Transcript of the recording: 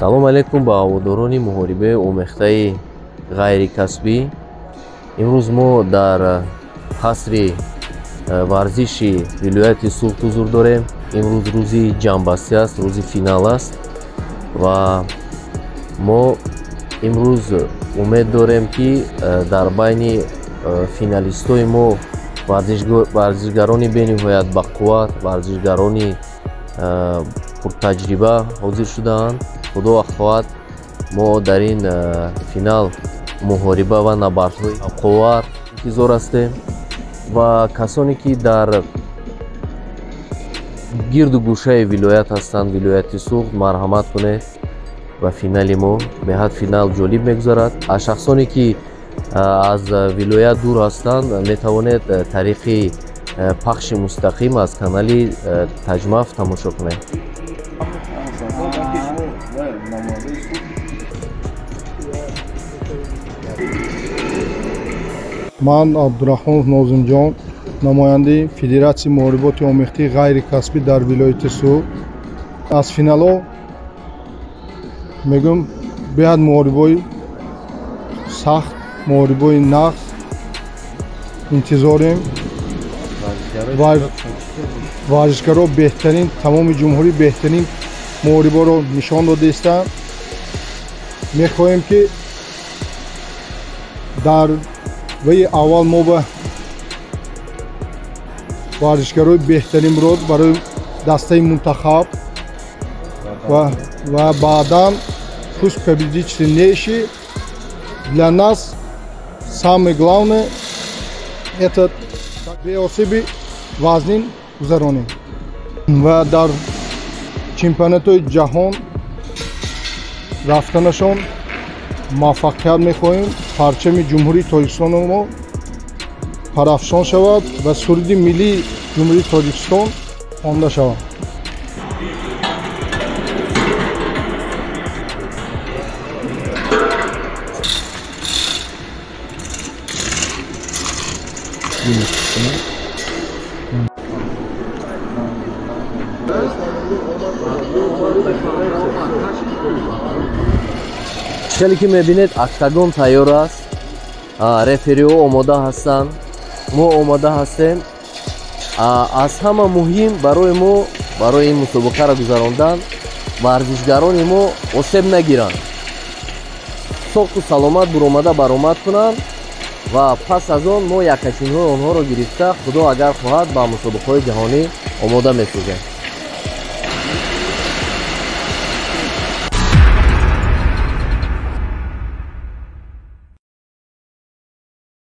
Салом алейкум ба ҳаводорони муҳорибаи омехтаи ғайрикасбӣ. Имрӯз мо дар қасри варзиши вилояти Суғд ҳузур дорем. Имрӯз рӯзи ҷамъбастӣ аст, рӯзи финал аст ва мо имрӯз умед дорем, ки дар байни финалистҳои мо варзишгарони бениҳоят бақувват, варзишгарони пуртаҷриба ҳозир шудаанд. Худо хоҳад, мо дар ин финал муҳориба ва набардҳои қуввар интизор ҳастем ва касоне ки дар гирду гӯшаи вилоят ҳастанд, вилояти Суғд, марҳамат кунед ба финали мо. Беҳад финал ҷолиб мегузарад. Аз шахсоне ки аз вилоят дур ҳастанд, метавонед тариқи пахши мустақим аз канали Таҷмаф тамошо кунед. Ман Абдурахмонов Нозимҷон, намояндаи Федератсияи муҳориботи омехтаи ғайрикасбӣ дар вилояти Суғд. Аз финалҳо мегӯям, беҳад муҳорибаи сахт, муҳорибаи нағз интизорем. Варзишгаро беҳтарин, тамоми ҷумҳурӣ беҳтарин муҳорибаро нишон дода истанд. Мехоҳем, ки дар ваи аввал мо ба варзишгарои беҳтарин бурод барои дастаи мунтахаб ва баъдан пусть победит сильнейший. Для нас самое главное это беосиби вазнин гузаронем ва дар чемпионатҳои ҷаҳон рафтанашон муваффақият мехоҳем. Парчами Ҷумҳурии Тоҷикистони мо парафшон шавад ва суруди миллии Ҷумҳурии Тоҷикистон хонда шавад. Хеле ки мебинед, октагон тайёр аст, рефериҳо омода ҳастанд, мо омода ҳастем. Аз ҳама муҳим барои мо, барои ин мусобиқаро гузарондан, варзишгарони мо осеб нагиранд, соқу саломат буромада баромад кунанд ва пас аз он мо якачинҳои онҳоро гирифта, Худо агар хоҳад, ба мусобиқаҳои ҷаҳонӣ омода месозем.